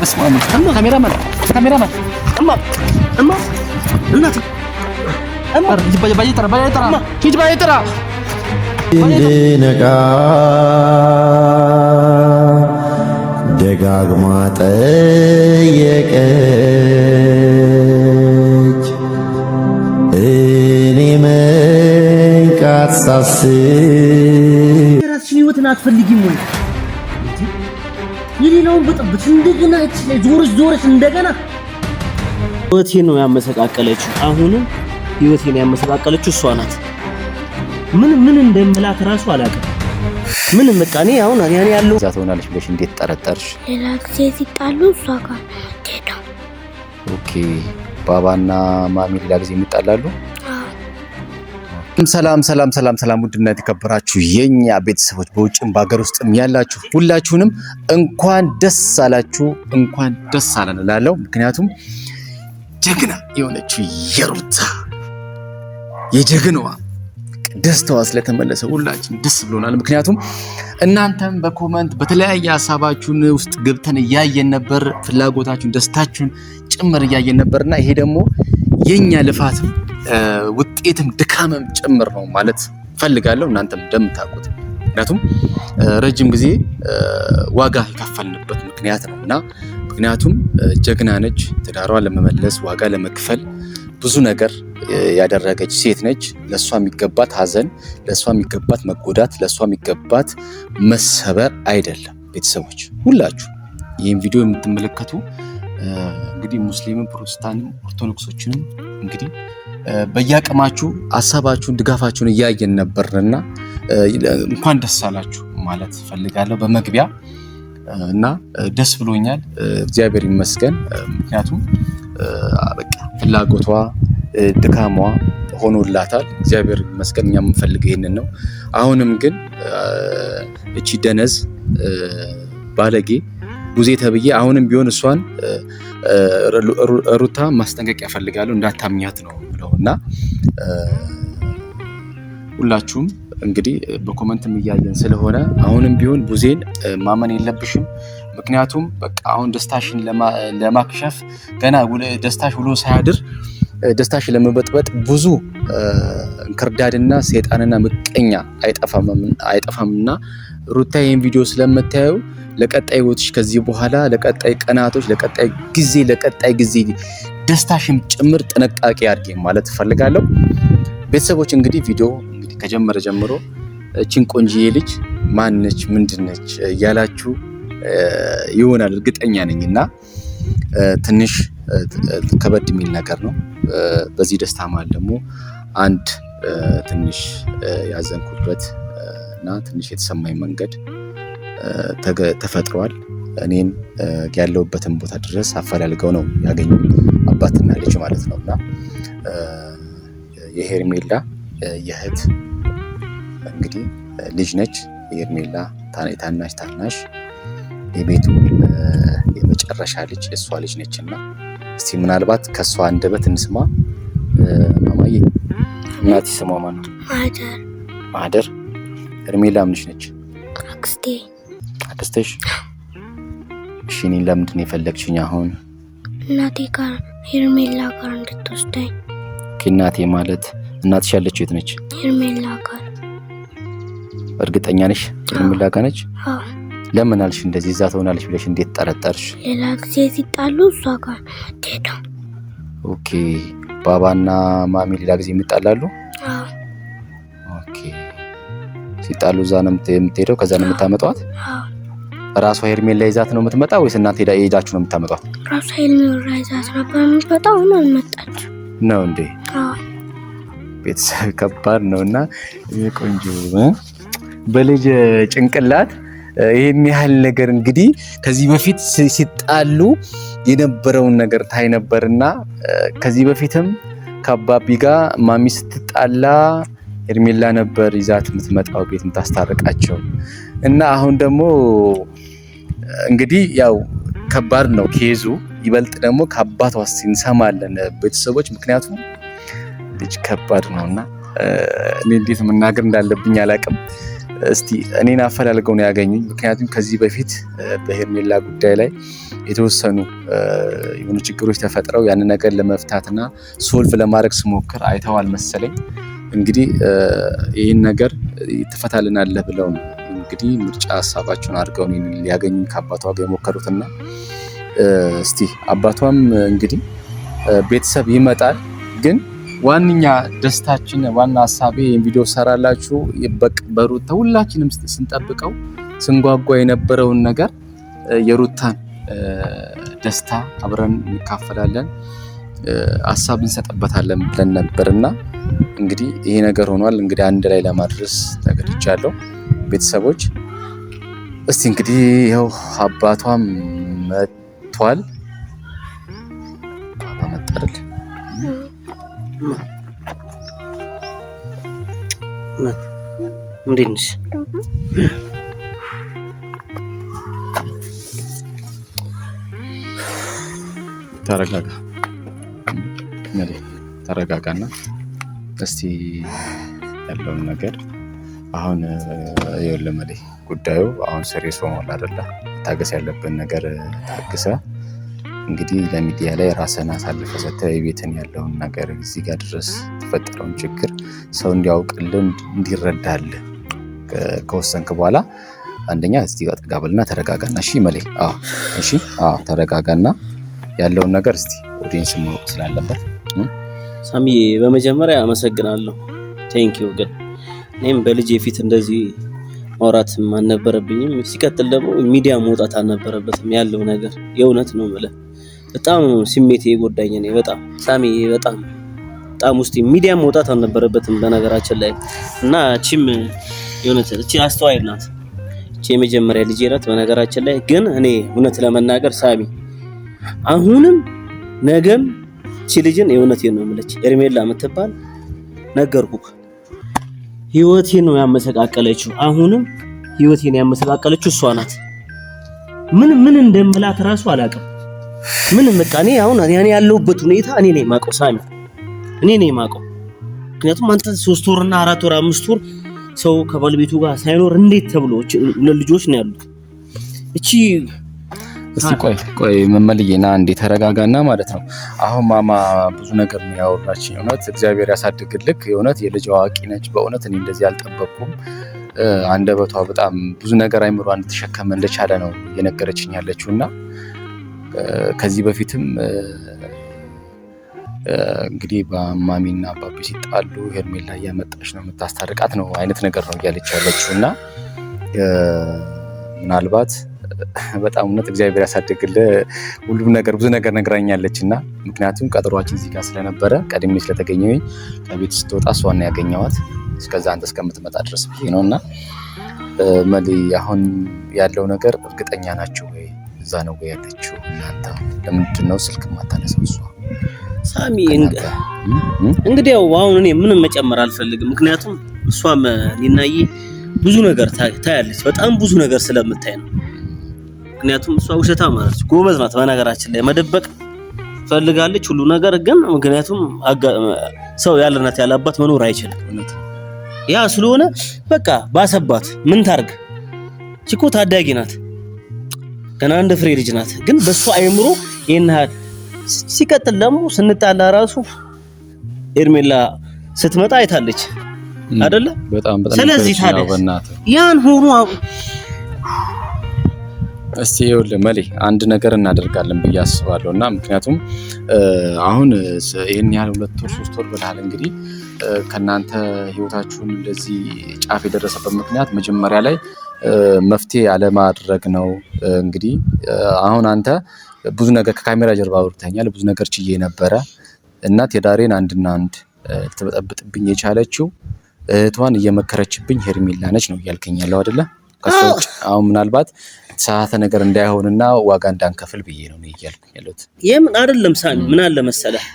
በስመ አብ! ካሜራማን ካሜራማን፣ እማ እማ እናቴ እማ ባዬ ጥራ፣ ባዬ ጥራ፣ ሂድ ባዬ ጥራ። እንድነቃ ደጋግማ ጠየቀች። እኔ መንቃት ሳስብ የራስሽን ህይወትን አትፈልጊም ወይ? የሌላውን በጠበች እንደገና እች ላይ ዞረሽ ዞረሽ እንደገና ህይወቴን ነው ያመሰቃቀለችው። አሁንም ህይወቴን ያመሰቃቀለችው እሷ ናት። ምን ምን እንደምላት እራሱ አላውቅም። ምንም በቃ እኔ አሁን ያኔ ያለው እዛ ትሆናለች ብለሽ እንዴት ጠረጠርሽ? ሌላ ጊዜ ሲጣሉ እሷ ጋር ነው የምትሄደው። Okay፣ ባባና ማሚ ሌላ ጊዜ የሚጣላሉ? አዎ። ሰላም ሰላም ሰላም ሰላም፣ ውድና የተከበራችሁ የኛ ቤተሰቦች በውጭም በሀገር ውስጥም ያላችሁ ሁላችሁንም እንኳን ደስ አላችሁ፣ እንኳን ደስ አለን እላለሁ። ምክንያቱም ጀግና የሆነችው የሩታ የጀግናዋ ደስታዋ ስለተመለሰ ሁላችን ደስ ብሎናል። ምክንያቱም እናንተም በ comment በተለያየ ሀሳባችሁን ውስጥ ገብተን እያየን ነበር፣ ፍላጎታችሁን ደስታችሁን ጭምር እያየን ነበርና ይሄ ደግሞ የኛ ልፋትም ውጤትም ድካምም ጭምር ነው ማለት ፈልጋለሁ። እናንተም እንደምታውቁት ምክንያቱም ረጅም ጊዜ ዋጋ የከፈልንበት ምክንያት ነው እና ምክንያቱም ጀግና ነች። ትዳሯን ለመመለስ ዋጋ ለመክፈል ብዙ ነገር ያደረገች ሴት ነች። ለእሷ የሚገባት ሐዘን፣ ለእሷ የሚገባት መጎዳት፣ ለእሷ የሚገባት መሰበር አይደለም። ቤተሰቦች ሁላችሁ ይህን ቪዲዮ የምትመለከቱ እንግዲህ ሙስሊምም፣ ፕሮቴስታንትም ኦርቶዶክሶችንም እንግዲህ በየአቅማችሁ ሀሳባችሁን ድጋፋችሁን እያየን ነበርንና እንኳን ደስ አላችሁ ማለት ፈልጋለሁ በመግቢያ እና ደስ ብሎኛል። እግዚአብሔር ይመስገን። ምክንያቱም በቃ ፍላጎቷ ድካሟ ሆኖላታል። እግዚአብሔር ይመስገን። እኛ የምንፈልገው ይሄንን ነው። አሁንም ግን እቺ ደነዝ ባለጌ ቡዜ ተብዬ አሁንም ቢሆን እሷን ሩታ ማስጠንቀቂያ እፈልጋለሁ፣ እንዳታምኛት ነው ብለው እና ሁላችሁም እንግዲህ በ comment ም እያየን ስለሆነ አሁንም ቢሆን ቡዜን ማመን የለብሽም። ምክንያቱም በቃ አሁን ደስታሽን ለማክሸፍ ገና ደስታሽ ውሎ ሳያድር ደስታሽን ለመበጥበጥ ብዙ እንክርዳድና ሰይጣንና ምቀኛ አይጠፋምና ሩታ ይህን ቪዲዮ ስለምታየው ለቀጣይ ህይወትሽ ከዚህ በኋላ ለቀጣይ ቀናቶች፣ ለቀጣይ ጊዜ ለቀጣይ ጊዜ ደስታሽም ጭምር ጥንቃቄ አድርጊ ማለት እፈልጋለሁ። ቤተሰቦች እንግዲህ ቪዲዮ እንግዲህ ከጀመረ ጀምሮ እችን ቆንጂዬ ልጅ ማነች ምንድነች እያላችሁ ይሆናል እርግጠኛ ነኝ እና ትንሽ ከበድ የሚል ነገር ነው። በዚህ ደስታ መሃል ደግሞ አንድ ትንሽ ያዘንኩበት እና ትንሽ የተሰማኝ መንገድ ተፈጥሯል። እኔን ያለሁበትን ቦታ ድረስ አፈላልገው ነው ያገኙኝ አባትና ልጅ ማለት ነው እና የሄርሜላ የእህት እንግዲህ ልጅ ነች። የሄርሜላ ታናሽ ታናሽ የቤቱ የመጨረሻ ልጅ የእሷ ልጅ ነች እና እስቲ ምናልባት ከእሷ አንደበት እንስማ። ማማዬ እናት ስሟ ማን ነው? ማህደር። ማህደር። ሄርሜላ ምንሽ ነች? አክስቴ። አክስትሽ? እሺ እኔን ለምንድን ነው የፈለግሽኝ አሁን? እናቴ ጋር ሄርሜላ ጋር እንድትወስደኝ። እናቴ ማለት እናትሽ ያለችው የት ነች? ሄርሜላ ጋር። እርግጠኛ ነሽ ሄርሜላ ጋር ነች? አዎ። ለምን አልሽ እንደዚህ? እዛ ትሆናለች ብለሽ እንዴት ጠረጠርሽ? ሌላ ጊዜ ሲጣሉ እሷ ጋር ነው የምትሄደው። Okay፣ ባባና ማሚ ሌላ ጊዜ የሚጣላሉ? አዎ። Okay፣ ሲጣሉ እዛ ነው የምትሄደው? ከዛ ነው የምታመጧት? አዎ። ራሷ ሄርሜላ ይዛት ነው የምትመጣ ወይስ እናንተ ሄዳችሁ ነው የምታመጧት? ራሷ ሄርሜላ ይዛት ነበር የምትመጣው፣ አሁን አልመጣችም። ነው እንዴ? አዎ። ቤተሰብ ከባድ ነው እና ቆንጆ በልጅ ጭንቅላት ይሄን ያህል ነገር እንግዲህ ከዚህ በፊት ሲጣሉ የነበረውን ነገር ታይ ነበርና ከዚህ በፊትም ከአባቢ ጋር ማሚ ስትጣላ ሄርሜላ ነበር ይዛት የምትመጣው ቤት የምታስታርቃቸው እና አሁን ደግሞ እንግዲህ ያው ከባድ ነው ኬዙ። ይበልጥ ደግሞ ከአባቷ እንሰማለን ቤተሰቦች፣ ምክንያቱም ልጅ ከባድ ነውና እኔ እንዴት መናገር እንዳለብኝ አላቅም። እስቲ እኔን አፈላልገው ነው ያገኙኝ። ምክንያቱም ከዚህ በፊት በሄርሜላ ጉዳይ ላይ የተወሰኑ የሆኑ ችግሮች ተፈጥረው ያንን ነገር ለመፍታትና solve ለማድረግ ስሞክር አይተዋል መሰለኝ። እንግዲህ ይህን ነገር ትፈታልናለህ ብለው ነው እንግዲህ ምርጫ ሀሳባቸውን አድርገው እኔን ሊያገኙኝ ከአባቷ ጋር የሞከሩትና እስቲ አባቷም እንግዲህ ቤተሰብ ይመጣል። ግን ዋነኛ ደስታችን ዋና ሀሳቤ ይህን ቪዲዮ ሰራላችሁ በሩታ ሁላችንም ስንጠብቀው ስንጓጓ የነበረውን ነገር የሩታን ደስታ አብረን እንካፈላለን፣ ሀሳብ እንሰጥበታለን ብለን ነበርና እንግዲህ ይሄ ነገር ሆኗል። እንግዲህ አንድ ላይ ለማድረስ ተገድጃለሁ። ቤተሰቦች እስቲ እንግዲህ ይኸው አባቷም መጥቷል። አባ መጣ አይደል? እንዴት ነሽ? ተረጋጋ ተረጋጋና እስቲ ያለውን ነገር አሁን ይኸውልህ መሌ ጉዳዩ አሁን serious ሆኗል አይደለ? ታገስ ያለብን ነገር ታግሰ እንግዲህ ለሚዲያ ላይ ራስህን አሳልፈህ ሰጥተህ የቤትን ያለውን ነገር እዚህ ጋር ድረስ የተፈጠረውን ችግር ሰው እንዲያውቅልህ እንዲረዳልህ ከወሰንክ በኋላ አንደኛ እዚህ ጋር ጠጋ በልና ተረጋጋና፣ እሺ መሌ፣ አዎ፣ እሺ፣ አዎ፣ ተረጋጋና ያለውን ነገር እስቲ audience ማወቅ ስላለበት። ሳሚ በመጀመሪያ አመሰግናለሁ። Thank you። ግን እኔም በልጄ ፊት እንደዚህ ማውራትም አልነበረብኝም። ሲቀጥል ደግሞ ሚዲያ መውጣት አልነበረበትም ያለው ነገር የእውነት ነው የምልህ። በጣም ስሜቴ የጎዳኝ እኔ በጣም ሳሚ በጣም በጣም ውስጥ ሚዲያ መውጣት አልነበረበትም በነገራችን ላይ። እና እቺም የእውነት እቺ አስተዋይ ናት። እቺ የመጀመሪያ ልጄ ናት በነገራችን ላይ። ግን እኔ እውነት ለመናገር ሳሚ አሁንም ነገም እቺ ልጅን የእውነቴን ነው የምልህ ኤርሜላ የምትባል ነገርኩህ፣ ህይወቴን ነው ያመሰቃቀለችው። አሁንም ህይወቴን ያመሰቃቀለችው እሷ ናት። ምን ምን እንደምላት እራሱ አላውቅም። ምንም በቃ እኔ አሁን እኔ ያለሁበት ሁኔታ እኔ ነኝ የማውቀው ሳሚ፣ እኔ ነኝ የማውቀው። ምክንያቱም አንተ 3 ወርና 4 ወር 5 ወር ሰው ከባለቤቱ ጋር ሳይኖር እንዴት ተብሎ ሁለት ልጆች ነው ያሉት። እቺ እስቲ ቆይ ቆይ መመልዬ ና እንዴ ተረጋጋና ማለት ነው። አሁን ማማ ብዙ ነገር ነው ያወራችኝ። እውነት እግዚአብሔር ያሳድግልክ። የእውነት የልጅ አዋቂ ነች። በእውነት እኔ እንደዚህ አልጠበቅኩም። አንደበቷ በጣም ብዙ ነገር አይምሯን እንደተሸከመ እንደቻለ ነው እየነገረችኝ ያለችው እና ከዚህ በፊትም እንግዲህ በማሚና አባቢ ሲጣሉ ሄርሜላ እያመጣች ነው የምታስታርቃት ነው አይነት ነገር ነው እያለች ያለችው እና ምናልባት በጣም እውነት እግዚአብሔር ያሳድግልህ። ሁሉም ነገር ብዙ ነገር ነግራኛለች እና ምክንያቱም ቀጠሯችን እዚህ ጋር ስለነበረ ቀድሜ ስለተገኘሁኝ ከቤት ስትወጣ እሷን ያገኘኋት እስከዛ አንተ እስከምትመጣ ድረስ ብዬ ነው። እና መሊ አሁን ያለው ነገር እርግጠኛ ናቸው ወይ? እዛ ነው ወይ ያለችው? እናንተ ለምንድን ነው ስልክ የማታነሳው እሷ? ሳሚ እንግዲህ ያው አሁን እኔ ምንም መጨመር አልፈልግም። ምክንያቱም እሷም ኒናዬ ብዙ ነገር ታያለች፣ በጣም ብዙ ነገር ስለምታይ ነው። ምክንያቱም እሷ ውሸታም ናት፣ ጎበዝ ናት። በነገራችን ላይ መደበቅ ፈልጋለች ሁሉ ነገር ግን ምክንያቱም ሰው ያለ እናት ያለ አባት መኖር አይችልም። ያ ስለሆነ በቃ ባሰባት። ምን ታርግ? ቺኮ ታዳጊ ናት፣ ገና አንድ ፍሬ ልጅ ናት። ግን በሷ አይምሮ ይሄን ያህል ሲቀጥል ደግሞ ስንጣላ ራሱ ኤርሜላ ስትመጣ አይታለች አይደለ? በጣም በጣም። ስለዚህ ታዲያ ያን ሆኖ እስቲ ይኸውልህ መሌ አንድ ነገር እናደርጋለን ብዬ አስባለሁ። እና ምክንያቱም አሁን ይህን ያህል 2 ወር 3 ወር ብለሃል። እንግዲህ ከእናንተ ህይወታችሁን እንደዚህ ጫፍ የደረሰበት ምክንያት መጀመሪያ ላይ መፍትሄ አለማድረግ ነው። እንግዲህ አሁን አንተ ብዙ ነገር ከካሜራ ጀርባ አውርተኛል፣ ብዙ ነገር ችዬ ነበረ እና ትዳሬን አንድና አንድ ልትበጠብጥብኝ የቻለችው እህቷን እየመከረችብኝ ሄርሜላ ነች ነው እያልከኝ ያለው አይደለ? ከእሷ ውጭ አሁን ምናልባት የተሳሳተ ነገር እንዳይሆንና ዋጋ እንዳንከፍል ብዬ ነው እያልኩኝ ያለሁት። የምን አይደለም ሳሚ፣ ምን አለ መሰለህ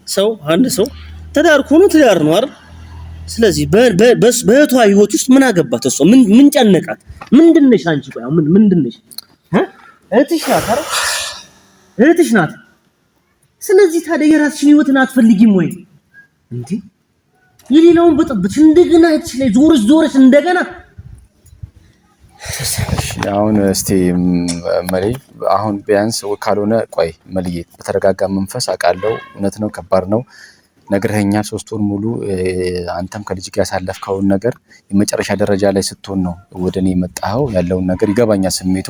ሰው አንድ ሰው ትዳር ከሆነ ትዳር ነው አይደል? ስለዚህ በእህቷ ህይወት ውስጥ ምን አገባት እሷ? ምን ጨነቃት? ምንድነሽ አንቺ? ቆይ አሁን ምንድነሽ? እህትሽ ናት አይደል? እህትሽ ናት። ስለዚህ ታዲያ የራስሽን ህይወትን አትፈልጊም ወይ እንዴ? የሌላውን በጠብች እንደገና እህትሽ ላይ ዞረሽ ዞረሽ እንደገና አሁን እስቲ መሌ አሁን ቢያንስ ካልሆነ ቆይ መልዬ በተረጋጋ መንፈስ አውቃለሁ፣ እውነት ነው፣ ከባድ ነው ነግረኸኛል። 3 ወር ሙሉ አንተም ከልጅ ጋር ያሳለፍከውን ነገር የመጨረሻ ደረጃ ላይ ስትሆን ነው ወደ እኔ የመጣኸው። ያለውን ነገር ይገባኛል፣ ስሜቱ፣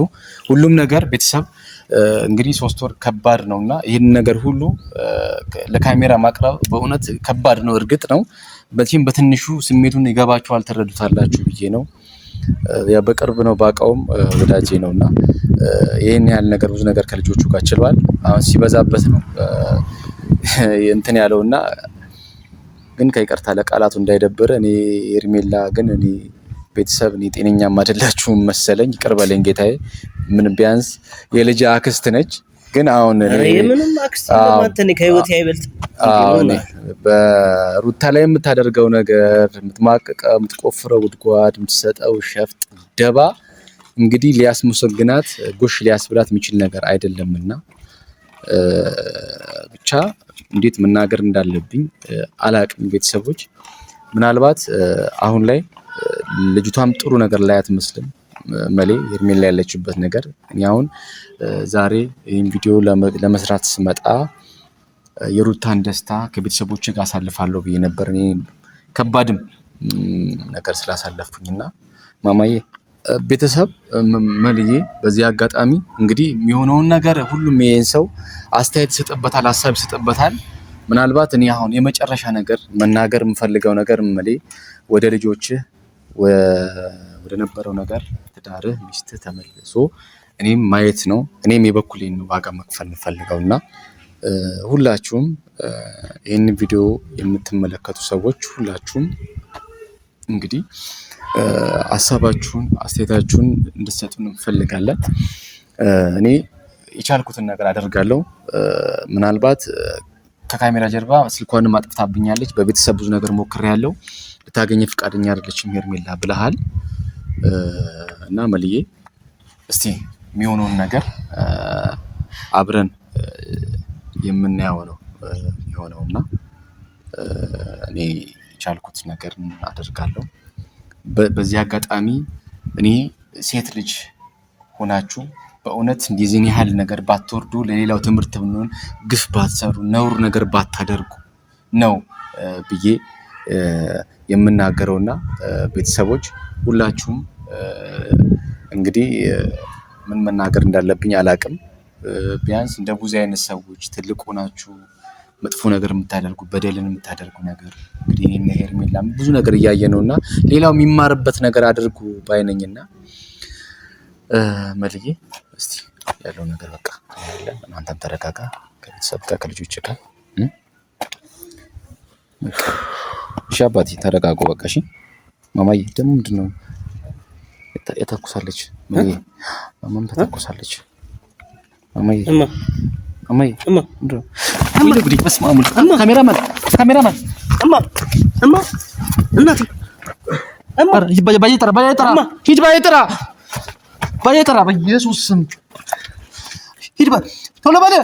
ሁሉም ነገር። ቤተሰብ እንግዲህ 3 ወር ከባድ ነው እና ይህን ነገር ሁሉ ለካሜራ ማቅረብ በእውነት ከባድ ነው። እርግጥ ነው በዚህም በትንሹ ስሜቱን ይገባችኋል፣ ትረዱታላችሁ ብዬ ነው። በቅርብ ነው ባውቀውም ወዳጄ ነው እና ይህን ያህል ነገር ብዙ ነገር ከልጆቹ ጋር ችሏል። አሁን ሲበዛበት ነው እንትን ያለውና ግን ከይቅርታ ለቃላቱ እንዳይደብር እኔ ሄርሜላ ግን እኔ ቤተሰብ እኔ ጤነኛም አይደላችሁም መሰለኝ። ይቅር በለኝ ጌታዬ። ምን ቢያንስ የልጅ አክስት ነች። ግን አሁን ምንም አክስት ከህይወቴ አይበልጥ። በሩታ ላይ የምታደርገው ነገር የምትማቅቀው፣ የምትቆፍረው ጉድጓድ፣ የምትሰጠው ሸፍጥ ደባ እንግዲህ ሊያስመሰግናት ጎሽ ሊያስብላት የሚችል ነገር አይደለምና ብቻ እንዴት መናገር እንዳለብኝ አላቅም። ቤተሰቦች ምናልባት አሁን ላይ ልጅቷም ጥሩ ነገር ላይ አትመስልም። መሌ ሄርሜላ ያለችበት ነገር እኔ አሁን ዛሬ ይህን ቪዲዮ ለመስራት ስመጣ የሩታን ደስታ ከቤተሰቦች ጋር አሳልፋለሁ ብዬ ነበር። እኔ ከባድም ነገር ስላሳለፍኩኝና ማማዬ ቤተሰብ መልዬ በዚህ አጋጣሚ እንግዲህ የሚሆነውን ነገር ሁሉም ይሄን ሰው አስተያየት ይሰጥበታል፣ ሀሳብ ይሰጥበታል። ምናልባት እኔ አሁን የመጨረሻ ነገር መናገር የምፈልገው ነገር መሌ ወደ ልጆችህ ወደ ነበረው ነገር ትዳርህ ሚስትህ ተመልሶ እኔም ማየት ነው። እኔም የበኩሌን ዋጋ መክፈል የምፈልገው እና ሁላችሁም ይህን ቪዲዮ የምትመለከቱ ሰዎች ሁላችሁም እንግዲህ ሀሳባችሁን አስተያየታችሁን እንድትሰጡን እንፈልጋለን። እኔ የቻልኩትን ነገር አደርጋለሁ። ምናልባት ከካሜራ ጀርባ ስልኳንም አጥፍታብኛለች። በቤተሰብ ብዙ ነገር ሞክሬያለሁ። ልታገኘ ፈቃደኛ አይደለችም ሄርሜላ ብለሃል እና መልዬ እስቲ የሚሆነውን ነገር አብረን የምናየው ነው የሚሆነው እና እኔ የቻልኩት ነገር አደርጋለሁ። በዚህ አጋጣሚ እኔ ሴት ልጅ ሆናችሁ በእውነት እንደዚህን ያህል ነገር ባትወርዱ፣ ለሌላው ትምህርት ብንሆን፣ ግፍ ባትሰሩ፣ ነውር ነገር ባታደርጉ ነው ብዬ የምናገረውና ቤተሰቦች ሁላችሁም እንግዲህ ምን መናገር እንዳለብኝ አላቅም። ቢያንስ እንደ ቡዜ አይነት ሰዎች ትልቅ ሆናችሁ መጥፎ ነገር የምታደርጉ በደልን የምታደርጉ ነገር እንግዲህ እኔና ሄርሜላም ብዙ ነገር እያየ ነው እና ሌላው የሚማርበት ነገር አድርጉ ባይነኝና መልዬ እስቲ ያለው ነገር በቃ ያለ እናንተም ተረጋጋ፣ ከቤተሰብ ጋር ከልጆች ጋር እሺ አባቴ ተረጋጉ። በቃ እሺ ማማዬ ደግሞ ምንድን ነው የተኩሳለች? መልዬ ማማም ተተኩሳለች። ማማዬ ማማዬ ካሜራማን ካሜራማን እማ እማ እናቴ እማ ባየጠራ ባየጠራ ሂድ ባየጠራ ባየጠራ በኢየሱስ ስም ሂድ ቶሎ በል።